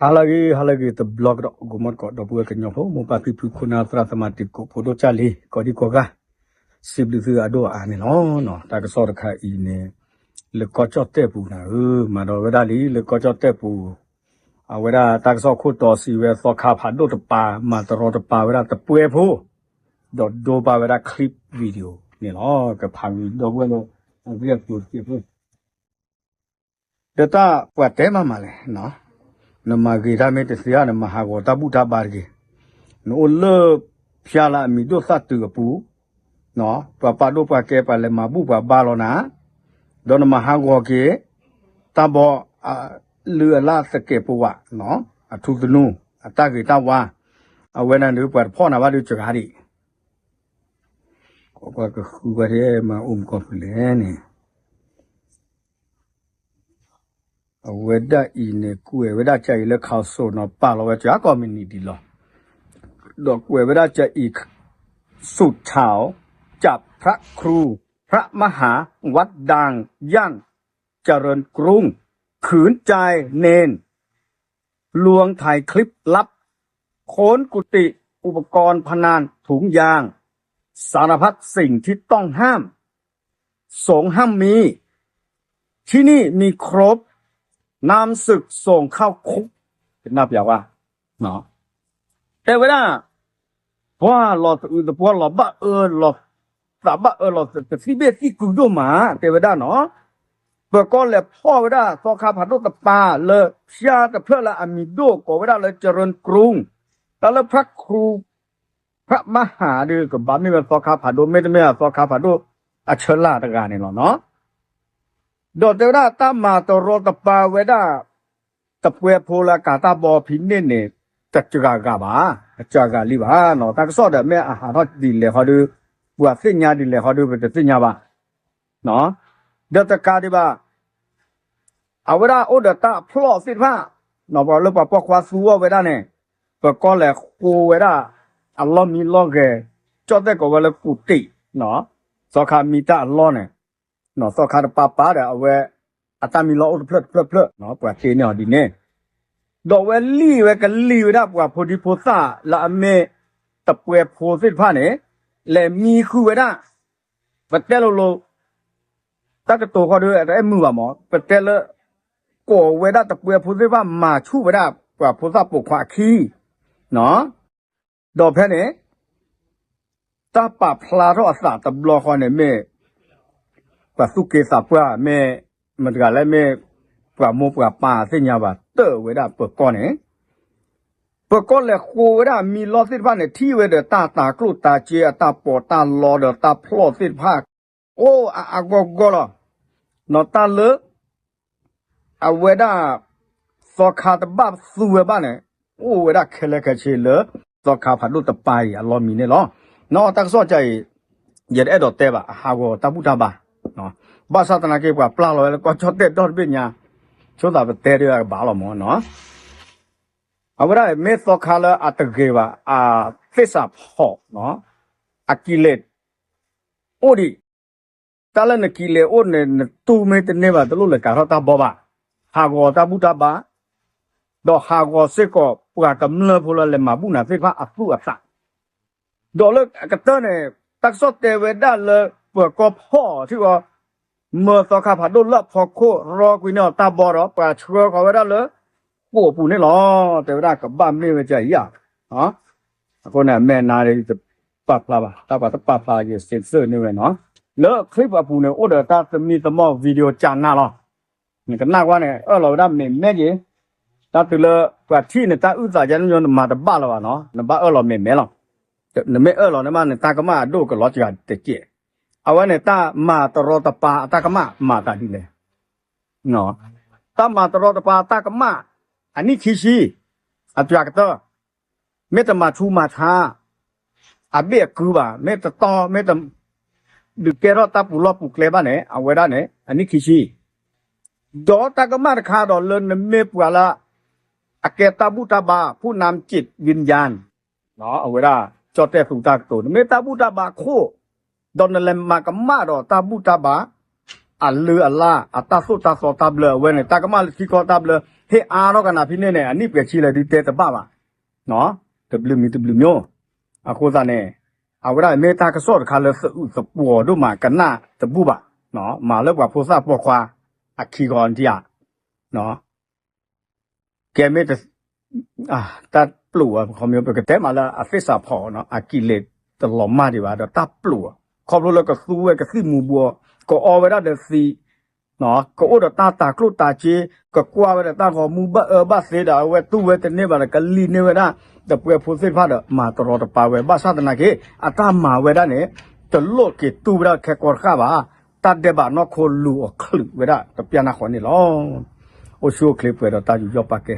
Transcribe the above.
ဟါလၢအဂ့ၤ ဟါလၢအဂ့ၤ တဘျီကဒီး ဂီၤမီတကိး ဒီပုၢ်ဝဲၢ်ကညီဖိ မိၢ်ပၢ်ဖံဖု ခိၣ်နၢ်သရၣ်သမါ တံၤသကိး ဖိဒိၣ်ကၢ်လံၤ ကိးဒံကိးဂၤ စံးဘျုးသုအဒိၣ်အအါန့ၣ်လီၤ. တၢ်ကစီၣ်တခါအံၤန့ၣ် လၢကီၢ်ကၠီၣ်တဲၣ်ပူၤနၤဧၢ မၤဒီးဝဲဒၣ်လံ လၢကီၢ်ကၠီၣ်တဲၣ်ပူၤ အဝဲဒၣ်တၢ်ကစီၣ်ခိၣ်တီစံးဝဲ သီခါဖးဒိၣ်တပၤ မၤတရီတပါဝဲဒၣ်တပှဲၤဖိ ဒီးဒိပာ်ဝဲဒၣ် clip video န့ၣ်လီၤ. ကဖးဝံၤဒီပုၢ်ဝဲၢ်လၢ အဂ့ၢ်အကျိၤတက့ၢ်ဖိ ဒီးတၢ်ပှၤတဲမးမးလဲၣ်, နမၤဂ့ၤတၢ်မ့ၢ်တသ့ဧါ, နမၤဟးဂီၤတၢ်ဘူၣ်တၢ်ဘါတဂ့ၤ, နအိၣ်လၢဖၠါလၢအမံၤဒိၣ်သၣ်တုၤအပူၤ, ပှၤပာ်ဒိၣ်ပှၤကဲပှၤလဲၤမၤဘူၣ်ပှၤဘါလီၤနၤ, ဒီးနမၤဟးဂီၤက့ၤ တၢ်ဘီ လုၢ်အလၣ်သကဲးပဝး အထူသနူ အတၢ်ဂ့ၤတၢ်ဝါ, အဝဲန့ၣ်ဒုး ပှၤတဖီၣ်နၤဘၣ်ဒုးစှၤဒံး ပှၤကဃုဝဲဒၣ်မၤအိၣ်မူကီၢ်ဖုလဲၣ်န့ၣ် အဝဲဒၣ်အံၤန့ၣ် ကွဲးဝဲဒၣ်ကအံၤလၢ ခးစိနီၤ ပာ်လီၤဝဲကၠီကိးမုၢ်နံၤဒံးလီၤ. ဒီးကွဲးဝဲဒၣ်ကအံၤ สุดท้าย จากพระครูพระมหาวัดดังย่านเจริญกรุง ขืนใจเณร ลวงถ่ายคลิปลับ ค้นกุฏิ อุปกรณ์พนัน ถุงยาง สารพัดสิ่งที่ต้องห้าม สงฆ์ห้ามมี ที่นี่มีครบ นำศึกส่งเข้าคุก ကနၣ်ပျးဝဲ တဲဝဲဒၣ် ပှၤလီၤသအုးသပှၢ်လီၤဘၣ်အၢလီၤသးဘၣ်အၢလီၤသး တသံဘ့ၣ်သံကုဒိၣ်မး တဲဝဲဒၣ်နီၤ ပၢၤကီၢ်လဲၤဖီၣ်ဝဲဒၣ်သီခါဖးဒိၣ်တပၤလၢဖၠါတဖျၢၣ်လၢအမံၤဒိၣ်ကိးဝဲဒၣ်လၢ เจริญกรุง တၢ်လၢ พระครู พระมหา ဒီး ကဘၣ်မ့ၢ်ဝဲသီခါဖးဒိၣ် မ့တမ့ၢ်သီခါဖးဒိၣ်အဆၢလၢ်တဂၤန့ၣ်လီၤနီၤ ဒီးတဲဝဲဒၣ်တၢ်မၤတရီတပါဝဲဒၣ် တပှဲၤဖိလၢအကၤတၢ်ဘီဖဲန့ၣ်န့ၣ် တစှၤဂၤဘၣ်, တစှၤဂၤလံဘၣ်နီၤ တၢ်ကစီၣ်ဒီးမ့ၢ်အဟးထီၣ်ဒ်လဲၣ်ဃီဒီး ပှၤသ့ၣ်ညါဒ်လဲၣ်ဃီဒီး ပတသ့ၣ်ညါဘၣ် ဒီးတကးဒံးဘၣ် အဝဲဒၣ်အိၣ်ဒီးတၢ်အဖျီၣ်သ့ၣ်တဖၣ် ပှၤလၢပှၤပိာ်ခွါသူအီၤဝဲဒၣ်န့ၣ် ပၢၤကီၢ်လဲၤဃိဝဲဒၣ် အလီၢ်မံလီၢ်ဂဲၤ ကၠီၣ်တဲၣ်ကိးဝဲလၢကူးတံာ် သီခါမံတၢ်အလီၢ်န့ၣ် သီခါတပၤပၤဒီးအဝဲ အတၢ်မံလီၢ်အိၣ်တဖျၢၣ်တဖျၢၣ်ဖျၢၣ် ပှၤတ့န့ၢ်အီၤဒ်န့ၣ် ဒီးအဝဲလံၣ်ဝဲကလံၤဝဲဒၣ်ပှၤဖိဒံဖိသၣ်လၢအမ့ၢ် တပှဲၤဖိသ့ၣ်တဖၣ်န့ၣ် လဲၤမံဃုာ်ဝဲဒၣ် ပတဲလိၤလိၤ တၢ်ကတိၤဃီဒီး တအဲၣ်မုာ်ဘၣ်မး ပတဲလၢ ကိးဝဲဒၣ်တပှဲၤဖိသ့ၣ်တဖၣ်မၤဆူၣ်ဝဲဒၣ်ပှၤဖိသၣ်ပိာ်ခွါအခံ ဒီးဖဲန့ၣ် တၢ်ပာ်ဖျါထီၣ်အသးတဘျီဃီန့ၣ်မ့ၢ် ပှၤသူၣ်က့သးပှၢ်မ့ၢ် မတၤတဂၤလဲၣ်မ့ၢ် ပှၤမိၢ်ပှၤပၢ်သ့ၣ်ညါဘၣ် တၢၣ်ဝဲဒၣ်ပၢၤကီၢ်န့ၣ် ပၢၤကီၢ်လဲၤဃိဝဲဒၣ်မံလီၢ်သ့ၣ်တဖၣ်န့ၣ် ထံၣ်ဝဲဒီးတၢ်တၤကျိၣ်တၤစ့အတၢ်ပီးတၢ်လီဒီးတၢ်ဖျီၣ်သ့ၣ်တဖၣ် အိၣ်အါအါဂီၢ်ဂီၢ်လီၤ. နီၢ်တၢ်လၢ အဝဲဒၣ် သီခါတဘၣ်သူဝဲဘၣ်န့ၣ် အိၣ်ဝဲဒၣ်ခဲလၢာ်ခဲဆ့လၢ သီခါဖးဒိၣ်တပၤအံၤအလီၢ်မံၤန့ၣ်လီၤ. နီၢ်တၢ်ကစီၣ်ကါအံၤ ယတအဲၣ်ဒိးတဲဘၣ် အဟးဂီၤတၢ်ဘူၣ်တၢ်ဘါ ဘၣ်ဆၣ်သနာ်က့ ပှၤပျၢ်လီၤဝဲလၢကီၢ်ကၠီၣ်တဲၣ်ဒီတဘ့ၣ်ညါ ဆိသးပတဲဒၣ်ကဘၣ်လီၤမးနီၤ အဝဲဒၣ်မ့ၢ်သီခါလၢအတဂ့ၤဘၣ် အသ့ၣ်စးဖီၣ် အကံလဲၣ်အိၣ်ဒံး တၢ်လၢနကံလဲၤအိၣ်န့ၣ် နတူၢ်မ့ၢ်တန့ၢ်ဘၣ် တလိၣ်လဲၤကၤထီၣ်တၢ်ဘီဘၣ်. ဟးဂီၤတၢ်ဘူၣ်တၢ်ဘါ ဒီးဟးဂီၤစ့ၢ်ကီးပှၤကမျၢၢ်ဖိလၢလဲၤမၤဘူၣ်နၤသ့ၣ်တဖၣ်အသူၣ်အသး ဒီးလၢအကတၢၢ်န့ၣ် တၢ်ကစီၣ်တဲဝဲဒၣ်လၢပၢၤကီၢ်ဖီၣ်ထံၣ်အီၤ မၢသီခါဖးဒိၣ်လၢအဖီခိၣ်ရီကွံာ်န့ၢ်အီၤတၢ်ဘီဒီး ပှၤဆှၢဃီၤဝဲဒၣ်လၢ ကိးပူၤန့ၣ်လီၤ. တဲဝဲဒၣ်ကဘၣ်မ့ၢ်ဝဲကါအံၤဧါ အဃိန့ၣ် အမဲာ်နါဒီး ယတပာ်ဖျါဘၣ် တၢ်ပှၤတပာ်ဖျါ ယစံးဆၢန့ၢ်ဝဲနီၤ လၢ clip အပူၤန့ၣ် အိၣ်ဒီးတၢ်သမံသမိး video ကနၣ်လီၤ. နကနၣ်ကွၢ်န့ၣ် အၢၣ်လီၤဝဲဒၣ်မဲာ်မဲာ်က့ၤ တၢ်တုၤလၢပှၤထံၣ်န့ၣ် တၢ်အုၣ်သးယါန့ၣ် နမၤတဘၣ်လၢၤဘၣ်နီၤ နဘၣ်အၢၣ်လီၤမဲာ်မဲာ်လီၤ. နမ့ၢ်အၢၣ်လီၤန့ၣ်မး နတၢ်ကမၣ်အဒိၣ်ကလီၤစှၤတက့ၢ်. အဝဲန့ၣ် တၢ်မၤတရီတပါအတၢ်ကမၣ်မၤသးဒ်လဲၣ် တၢ်မၤတရီတပါအတၢ်ကမၣ် အနံၣ်ခံဆံ အစှၤကတၢၢ် မ့ၢ်တမၤဆူးမၤဆါ အဘ့ၣ်အကုဘၣ် မ့ၢ်တတီ မ့ၢ်တ ဒုးကဲထီၣ်တၢ်ပူၤလီၢ်ပူၤကျဲဘၣ်န့ၣ် အဝဲဒၣ်န့ၣ် အနံၣ်ခံဆံ ဒီးတၢ်ကမၣ်တခါဒီးလၢနမ့ၢ်ပှၤလၢ အကဲတၢ်ဘူၣ်တၢ်ဘါ ผู้นำจิตวิญญาณ အဝဲဒၣ် ကၠီၣ်တဲၣ်သူတၢ်ကတိၤ နမ့ၢ်တၢ်ဘူၣ်တၢ်ဘါခိၣ် ဒီးနလဲၤမၤကမၣ်ဒီးတၢ်ဘူၣ်တၢ်ဘါ အလုၢ်အလၢ် အတၢ်သိၣ်တၢ်သီတၢ်ဘျၢ အဝဲန့ၣ် တၢ်ကမၣ်လၢထံကီၢ်တၢ်ဘျၢ ဟ့ၣ်အါထီၣ်ကနၤဖဲန့ၣ်န့ၣ် အနံၣ်ပှဲၤဆံလၢဒုးတဲတဘၣ်ဘၣ်, တဘျုးမံၤတဘျုးမံၤ, အဃိသတးန့ၣ် အဝဲဒၣ်မ့ၢ်တၢ်ကစီၣ်တခါလၢသုးအုးသးပှီၤဒိၣ်မးကနၣ်တဘူၣ်ဘၣ်, မၤလၢပှၤဖိသၣ်ပိာ်ခွါအခံဂီၤဒံးဧါ, ကဲမ့ၢ် တၢ်ပျိာ်ဝဲ ခီမ့ၢ် ပကတဲမးလၢအသ့ၣ်စးဖီ အကံၣ်လဲၤတလီၤမၢ်ဒံးဘၣ်ဒီးတၢ်ပျိာ်, ခီဖျိလၢကသူဝဲကသံၣ်မူၤဘှီး, ကအိၣ်ဝဲဒၣ်ဒီးသံး, ကအိၣ်ဒီးတၢ်တၤကျိၣ်တၤစ့, ကကွၢ်ဝဲဒီးတၢ်ဂီၤမူဘၣ်အၢဘၣ်သီဒီး အဝဲတူၢ်ဝဲတန့ၢ်ဘၣ်ဒီး ကလံၣ်န့ၢ်ဝဲဒၣ် တပှဲဖိသ့ၣ်တဖၣ်ဒီး မၤတရီတပါဝဲ ဘၣ်ဆၣ်သနာ်က့ အတၢ်မၤဝဲဒၣ်န့ၣ် တလိၣ်က့ၤတူၢ်ဝဲဒၣ်ခဲကီတဃၣ်ဘၣ်, တၢ်ဒဲးဘးနီၢ်ခိလူၤအီၤချုးဝဲဒၣ်တပျၢ်နၢ်ဃီန့ၣ်လီၤ. အိၣ်ဆူၣ်အိၣ်ချ့ပှဲၤဒီးတၢ်ယူးယီၣ်ပာ်ကဲ